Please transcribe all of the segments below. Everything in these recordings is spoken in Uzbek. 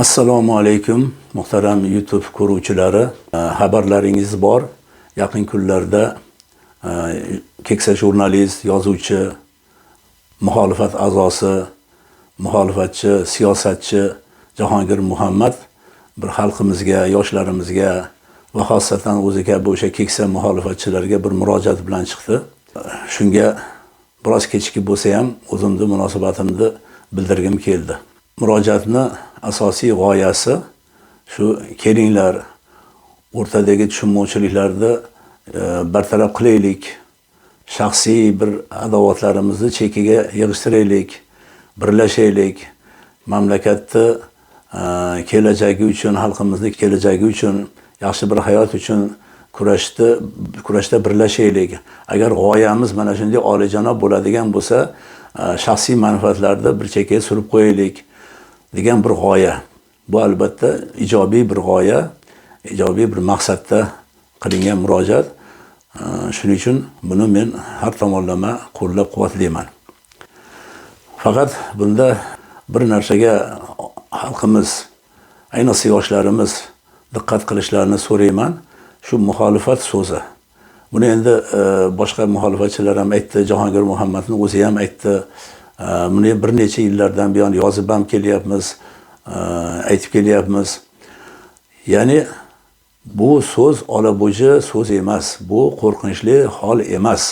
Assalomu alaykum, muhtaram YouTube ko'ruvchilari. Xabarlaringiz bor. Yaqin kunlarda keksa jurnalist, yozuvchi, muxolifat a'zosi, muxolifatchi, siyosatchi Jahongir Muhammad bir xalqimizga, yoshlarimizga va xosatan o'zi kabi o'sha keksa muxolifatchilarga bir murojaat bilan chiqdi. Shunga biroz kechikib bo'lsa ham o'zimni munosabatimni bildirgim keldi. Murojaatni asosiy g'oyasi shu: kelinglar, o'rtadagi tushunmovchiliklarni bartaraf qilaylik, shaxsiy bir adovatlarimizni chekiga yig'ishtiraylik, birlashaylik, mamlakatni kelajagi uchun, xalqimizni kelajagi uchun, yaxshi bir hayot uchun kurashda birlashaylik. Agar g'oyamiz mana shunday oliyjanob bo'ladigan bo'lsa, shaxsiy manfaatlarni bir chekkaga surib qo'yaylik degan bir g'oya. Bu albatta ijobiy bir g'oya, ijobiy bir maqsadda qilingan murojaat. Shuning uchun buni men har tomonlama qo'llab-quvvatlayman. Faqat bunda bir narsaga xalqimiz, ayniqsa yoshlarimiz diqqat qilishlarini so'rayman. Shu muxolifat so'zi. Buni endi boshqa muxolifatchilar ham aytdi, Jahongir Muhammadning o'zi ham aytdi. Buni bir necha yillardan buyon yozib ham kelyapmiz, aytib kelyapmiz. Ya'ni bu so'z olabo'ji so'z emas, bu qo'rqinchli hol emas.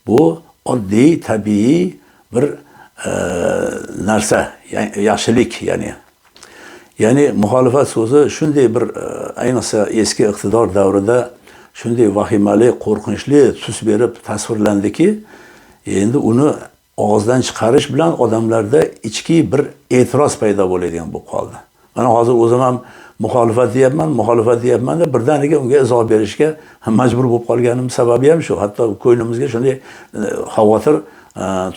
Bu oddiy, tabiiy bir narsa, yaxshilik ya'ni. Ya'ni muxolifat so'zi shunday bir ayniqsa eski iqtidor davrida shunday vahimali, qo'rqinchli tus berib tasvirlandiki, endi uni og'izdan chiqarish bilan odamlarda ichki bir e'tiroz paydo bo'ladigan bo'lib qoldi. Mana hozir o'zim ham muxolifat deyapman, muxolifat deyapman deb birdaniga unga izoh berishga majbur bo'lib qolganim sababi ham shu. Hatto ko'nglimizga shunday xavotir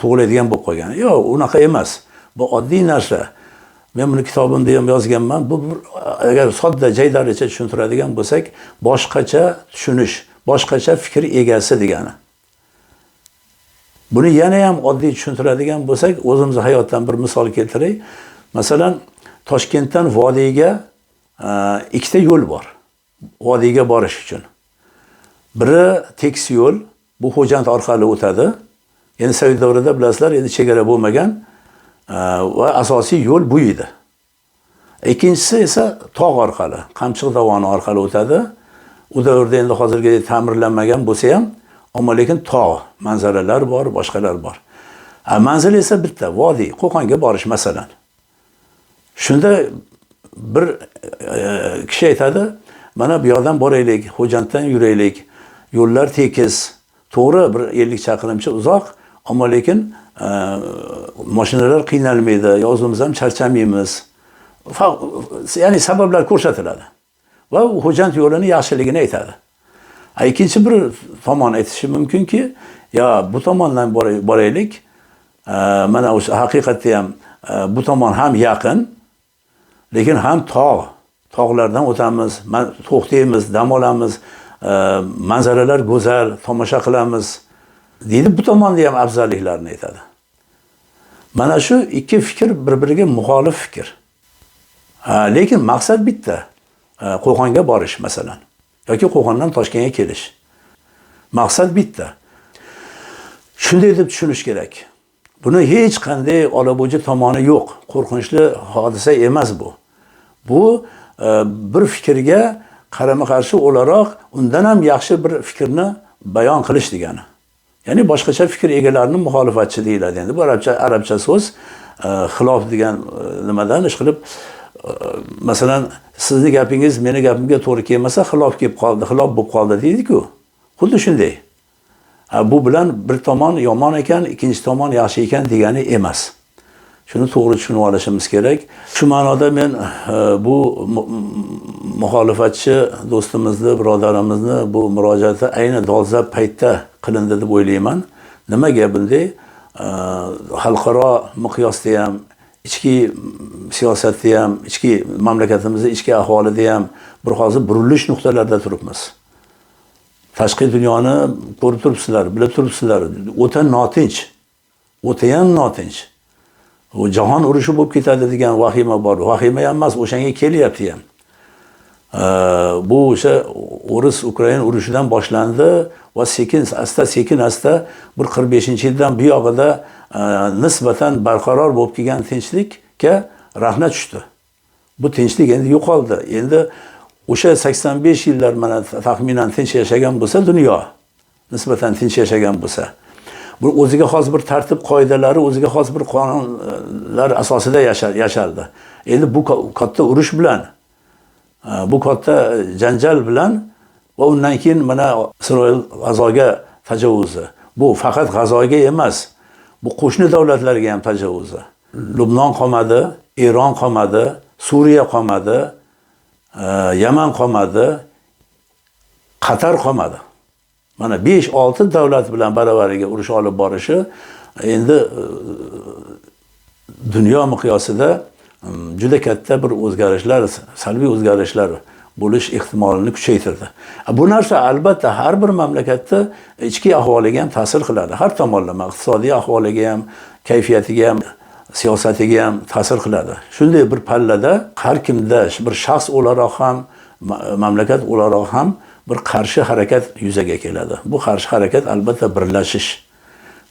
tug'iladigan bo'lib qolgan. Yo'q, unaqa emas. Bu oddiy narsa. Men buni kitobimda ham yozganman. Bu bir, agar sodda jaydaricha tushuntiradigan bo'lsak, boshqacha tushunish, boshqacha fikr egasi degani. Buni yana ham oddiy tushuntiradigan bo'lsak, o'zimiz hayotdan bir misol keltiray. Masalan, Toshkentdan vodiyga ikkita yo'l bor. Vodiyga borish uchun. Biri tekis yo'l, bu Xo'jand orqali o'tadi. Endi sovet davrida bilasizlar, endi chegara bo'lmagan va asosiy yo'l bu edi. Ikkinchisi esa tog' orqali, Qamchiq dovoni orqali o'tadi. U davrda endi hozirgidek ta'mirlanmagan bo'lsa ham, ammo lekin tog' manzaralar bor, boshqalar bor. Manzil esa bitta, vodiy, Qo'qonga borish masalan. Shunda bir kishi aytadi, mana bu yoqdan boraylik, Xo'janddan yuraylik, yo'llar tekis, to'g'ri bir 50 chaqirimcha uzoq, ammo lekin mashinalar qiynalmaydi, yo o'zimiz ham charchamaymiz. Ya'ni sabablar ko'rsatiladi. Va u Xo'jand yo'lini yaxshiligini aytadi. Ikkinchi bir tomon aytishi mumkinki, yo bu tomondan boraylik, mana o'sha haqiqatda ham bu tomon ham yaqin, lekin ham tog', tog'lardan o'tamiz, to'xtaymiz, dam olamiz, manzaralar go'zal, tomosha qilamiz deydi, bu tomonni ham afzalliklarini aytadi. Mana shu ikki fikr bir-biriga muxolif fikr. Lekin maqsad bitta. Qo'qonga borish masalan yoki Qo'qondan Toshkentga kelish. Maqsad bitta. Shunday deb tushunish kerak. Buni hech qanday olabo'ji tomoni yo'q. Qo'rqinchli hodisa emas bu. Bu bir fikrga qarama-qarshi o'laroq undan ham yaxshi bir fikrni bayon qilish degani. Ya'ni boshqacha fikr egalarini muxolifatchi deyiladi. Endi bu arabcha so'z, xilof degan nimadan ish qilib, masalan, sizni gapingiz meni gapimga to'g'ri kelmasa, xilof kelib qoldi, xilof bo'lib qoldi deydi-ku. Xuddi shunday. Bu bilan bir tomon yomon ekan, ikkinchi tomon yaxshi ekan degani emas. Shuni to'g'ri tushunib olishimiz kerak. Shu ma'noda men bu muxolifatchi do'stimizni, birodarimizni bu murojaati ayni dolzarb paytda qilindi deb o'ylayman. Nimaga bunday? Xalqaro miqyosda ham, ichki siyosatda ham, ichki mamlakatimizning ichki aholida ham bir hozir burilish nuqtalarida turibmiz. Tashqi dunyoni ko'rib turibsizlar, bilib turibsizlar. O'ta notinch. O'ta ham notinch. U jahon urushi bo'lib ketadi degan vahima bor. Vahima ham emas, o'shanga kelyapti ham. Bu o'sha o'ris-ukrain urushidan boshlandi va sekin asta bir 45-yildan bu yog'ida nisbatan barqaror bo'lib kelgan tinchlikka rahna tushdi. Bu tinchlik endi yo'qoldi. Endi o'sha 85 yillar mana taxminan tinch yashagan bo'lsa dunyo, nisbatan tinch yashagan bo'lsa, bu o'ziga xos bir tartib qoidalari, o'ziga xos bir qonunlar asosida yashardi. Endi bu katta urush bilan, bu katta janjal bilan va undan keyin mana Isroil G'azoga tajovuzi. Bu faqat G'azoga emas, bu qo'shni davlatlarga ham tajovuzi. Lubnon qolmadi, Eron qolmadi, Suriya qolmadi, Yaman qolmadi, Qatar qolmadi. Mana 5-6 davlat bilan baravariga urush olib borishi endi dunyo miqyosida juda katta bir o'zgarishlar, salbiy o'zgarishlar bo'lish ehtimolini kuchaytirdi. Bu narsa albatta har bir mamlakatda ichki ahvoliga ham ta'sir qiladi. Har tomonlama iqtisodiy ahvoliga ham, kayfiyatiga ham, siyosatiga ham ta'sir qiladi. Shunday bir pallada har kimda bir shaxs o'laroq ham, mamlakat o'laroq ham bir qarshi harakat yuzaga keladi. Bu qarshi harakat albatta birlashish.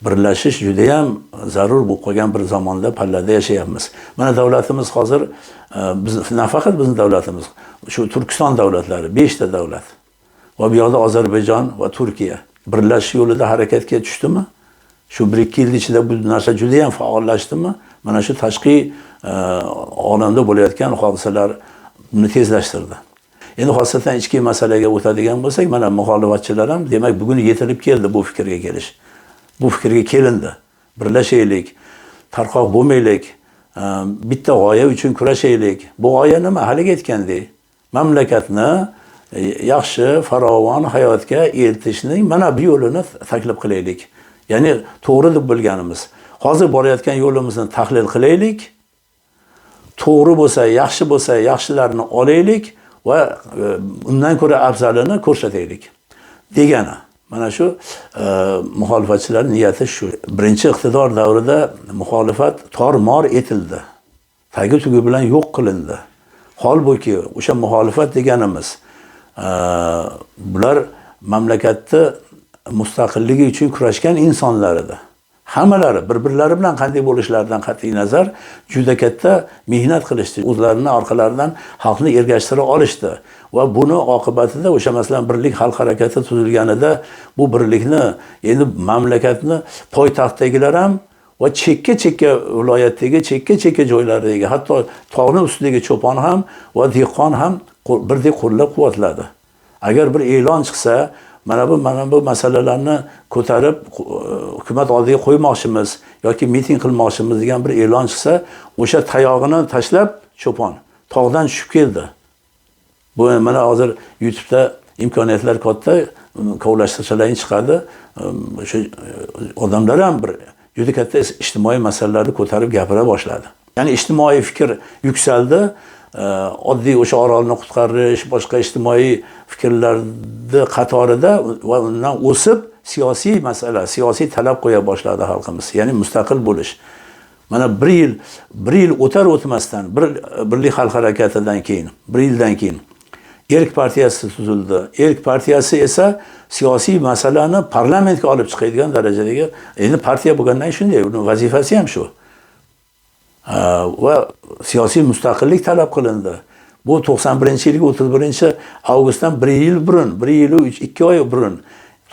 Birlashish juda ham zarur bo'lib qolgan bir zamonda pallada yashayapmiz. Mana davlatimiz hozir biz nafaqat bizning davlatimiz, shu Turkiston davlatlari 5 ta davlat va bu yoqda Ozarbayjon va Turkiya birlashish yo'lida harakatga tushdimi? Shu 1-2 yil ichida bu narsa juda ham faollashdimi? Mana shu tashqi olamda bo'layotgan hodisalar buni tezlashtirdi. Endi xosatan ichki masalaga o'tadigan bo'lsak, mana muxolifatchilar ham demak bugun yetilib keldi bu fikrga kelish. Bu fikrga kelindi. Birlashaylik, tarqoq bo'lmaylik, bitta g'oya uchun kurashaylik. Bu g'oya nima? Haligi aytgandek, mamlakatni yaxshi, farovon hayotga eltishning mana bu yo'lini taklif qilaylik. Ya'ni to'g'ri deb bilganimiz. Hozir borayotgan yo'limizni tahlil qilaylik. To'g'ri bo'lsa, yaxshi bo'lsa, yaxshilarni olaylik va undan ko'ra afzalini ko'rsataylik degani. Mana shu muxolifatchilar niyati shu. Birinchi iqtidor davrida muxolifat tor-mor etildi. Tagi tugi bilan yo'q qilindi. Holbuki o'sha muxolifat deganimiz bular mamlakatni mustaqilligi uchun kurashgan insonlar edi. Hammalari bir-birlari bilan qanday bo'lishlaridan qat'iy nazar juda katta mehnat qilishdi. O'zlarini orqalaridan xalqni ergashtira olishdi va buni oqibatida o'sha masalan Birlik xalq harakati tuzilganida bu birlikni endi mamlakatni poytaxtdagilar ham va chekka-chekka viloyatdagi, chekka-chekka joylardagi, hatto tog'ning ustidagi cho'pon ham va dehqon ham birdek qo'llab-quvvatladi. Agar bir e'lon chiqsa, mana bu masalalarni ko'tarib hukumat oldiga qo'ymoqchimiz yoki miting qilmoqchimiz degan bir e'lon chiqsa, o'sha tayog'ini tashlab cho'pon tog'dan tushib keldi. Bu mana hozir YouTube'da imkoniyatlar katta, kovlashtirsalaring chiqadi. O'sha odamlar ham bir juda katta ijtimoiy masalalarni ko'tarib gapira boshladi. Ya'ni ijtimoiy fikr yuksaldi. Oddiy o'sha orolni qutqarish, boshqa ijtimoiy fikrlarni qatorida va undan o'sib siyosiy masala, siyosiy talab qo'ya boshladi xalqimiz. Ya'ni mustaqil bo'lish. Mana bir yil o'tar o'tmasdan, Birlik xalq harakatidan keyin, bir yildan keyin Erk partiyasi tuzildi. Erk partiyasi esa siyosiy masalani parlamentga olib chiqadigan darajadagi, endi partiya bo'lgandan shunday, uning vazifasi ham shu. Va siyosiy mustaqillik talab qilindi. Bu 91-yilgi 31-avgustdan 1 yil burun, 1 yil 2 oy burun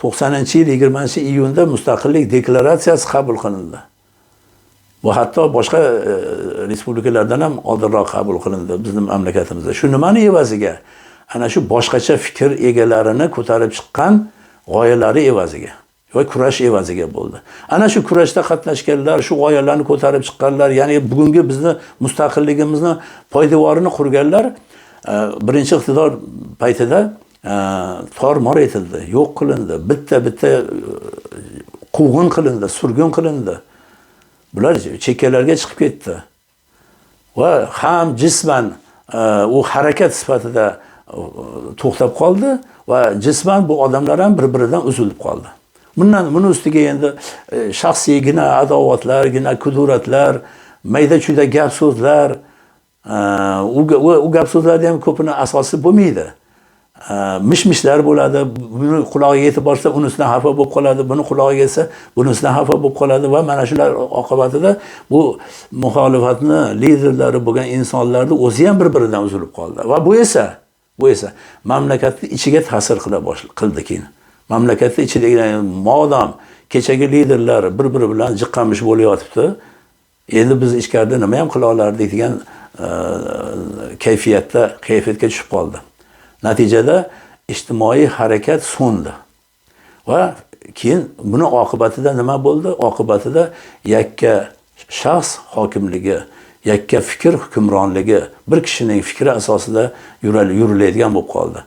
90-yil 20-iyunda mustaqillik deklaratsiyasi qabul qilindi. Bu hatto boshqa respublikalardan ham oldinroq qabul qilindi bizning mamlakatimizda. Shu nimani evaziga? Ana shu boshqacha fikr egalarini ko'tarib chiqqan g'oyalari evaziga va kurash evaziga bo'ldi. Ana shu kurashda qatnashganlar, shu g'oyalarni ko'tarib chiqqanlar, ya'ni bugungi bizni mustaqilligimizni poydevorini qurganlar birinchi iqtidor paytida tor-mor etildi, yo'q qilindi, bitta-bitta quvg'in qilindi, surgun qilindi. Bular chekkalarga chiqib ketdi. Va ham jisman u harakat sifatida to'xtab qoldi va jisman bu odamlar ham bir-biridan uzilib qoldi. Buni ustiga endi shaxsiygina adovatlargina, kuduratlar, mayda-chuyda gap so'zlar, u gap so'zlarni ham ko'pini asosi bo'lmaydi. Mish-mishlar bo'ladi. Buni qulog'iga yetib borsa, unisidan xafa bo'lib qoladi, buni qulog'iga yetsa, bunisidan xafa bo'lib qoladi va mana shular oqibatida bu muxolifatni liderlari bo'lgan insonlarni o'zi ham bir-biridan uzilib qoldi. Va bu esa mamlakatni ichiga ta'sir qila qildi keyin. Mamlakatni ichidagi modam kechagi liderlar bir-biri bilan jiqqamish bo'layotibdi. Endi biz ichkarida nima ham qila olardik degan kayfiyatga tushib qoldi. Natijada ijtimoiy harakat so'ndi. Va keyin buni oqibatida nima bo'ldi? Oqibatida yakka shaxs hokimligi, yakka fikr hukmronligi, bir kishining fikri asosida yuriladigan bo'lib qoldi.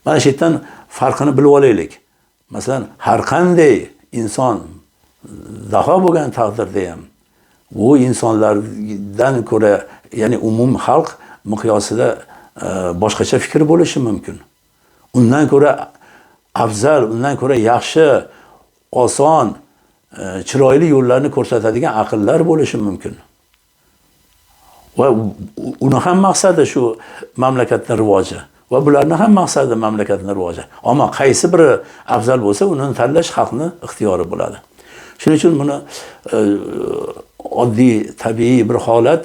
Mana shu yerdan farqini bilib olaylik. Masalan, har qanday inson daho bo'lgan taqdirda ham bu insonlardan ko'ra, ya'ni umum xalq miqyosida boshqacha fikr bo'lishi mumkin. Undan ko'ra afzal, undan ko'ra yaxshi, oson, chiroyli yo'llarni ko'rsatadigan aqllar bo'lishi mumkin. Va uni ham maqsadi shu mamlakatning rivoji va bularning ham maqsadi mamlakatning rivoji. Ammo qaysi biri afzal bo'lsa, uni tanlash xalqning ixtiyori bo'ladi. Shuning uchun buni oddiy, tabiiy bir holat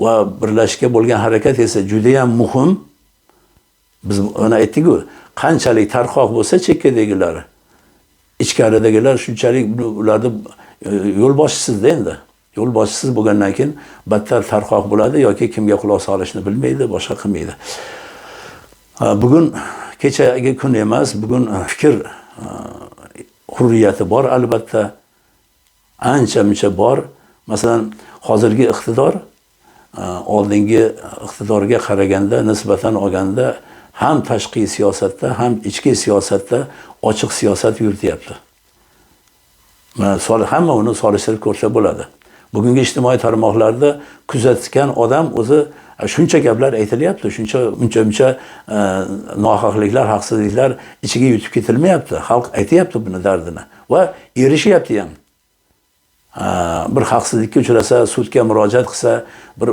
va birlashishga bo'lgan harakat esa juda ham muhim. Biz mana aytdik-ku, qanchalik tarqoq bo'lsa chekkadagilar, ichkaridagilar shunchalik ularni yo'lboshchisizda endi. Yo'lboshchisiz bo'lgandan keyin battar tarqoq bo'ladi yoki kimga quloq solishni bilmaydi, boshqa qilmaydi. Bugun kechagi kun emas, bugun fikr hurriyati bor albatta, ancha-muncha bor. Masalan, hozirgi iqtidor oldingi iqtidorga qaraganda nisbatan olganda ham tashqi siyosatda, ham ichki siyosatda ochiq siyosat yurityapti. Mana hamma uni solishtirib ko'rsa bo'ladi. Bugungi ijtimoiy tarmoqlarda kuzatgan odam o'zi shuncha gaplar aytilyapti, shuncha uncha-muncha nohaqliklar, haqsizliklar ichiga yutib ketilmayapti. Xalq aytyapti buni dardini va erishyapti ham. Bir haqsizlikka uchrasa, sudga murojaat qilsa, bir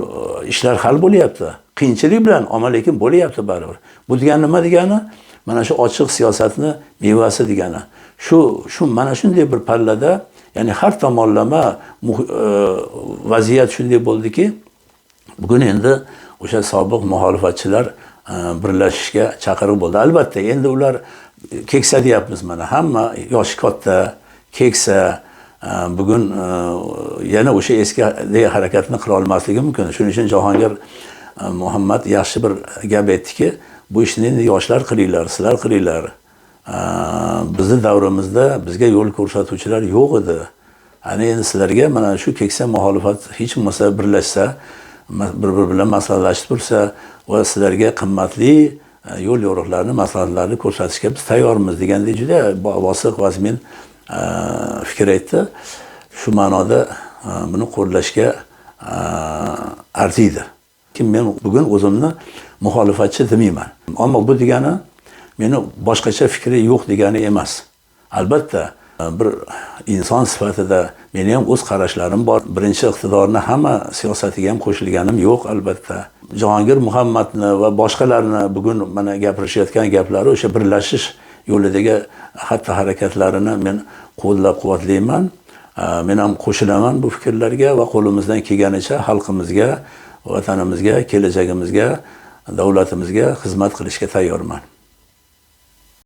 ishlar hal bo'lyapti. Qiyinchilik bilan, ammo lekin bo'lyapti baribir. Bu degani nima degani? Mana shu ochiq siyosatni mevasi degani. Shu mana shunday bir pallada, ya'ni har tomonlama vaziyat shunday bo'ldiki, bugun endi o'sha sobiq muxolifatchilar birlashishga chaqiriq bo'ldi. Albatta, endi ular keksa deyapmiz mana, hamma yoshi katta, keksa, bugun yana o'sha eski harakatni qila olmasligi mumkin. Shuning uchun Jahongir Muhammad yaxshi bir gap aytdiki, bu ishni endi yoshlar qilinglar, sizlar qilinglar. Bizni davrimizda bizga yo'l ko'rsatuvchilar yo'q edi. Ana endi sizlarga mana shu keksa muxolifat hech bo'lmasa birlashsa, bir-biri bilan maslahatlashib tursa va sizlarga qimmatli yo'l yo'riqlarni, maslahatlarni ko'rsatishga biz tayyormiz degandek juda bosiq vazmin fikr aytdi. Shu ma'noda buni qo'llashga arziydi. Kim men bugun o'zimni muxolifatchi demayman. Ammo bu degani meni boshqacha fikri yo'q degani emas. Albatta, bir inson sifatida meni ham o'z qarashlarim bor. Birinchi iqtidorni hamma siyosatiga ham qo'shilganim yo'q albatta. Jahongir Muhammadni va boshqalarni bugun mana gapirishayotgan gaplari o'sha birlashish yo'lidagi xatti-harakatlarini men qo'llab-quvvatlayman. Men ham qo'shilaman bu fikrlarga va qo'limizdan kelganicha xalqimizga, vatanimizga, kelajagimizga, davlatimizga xizmat qilishga tayyorman.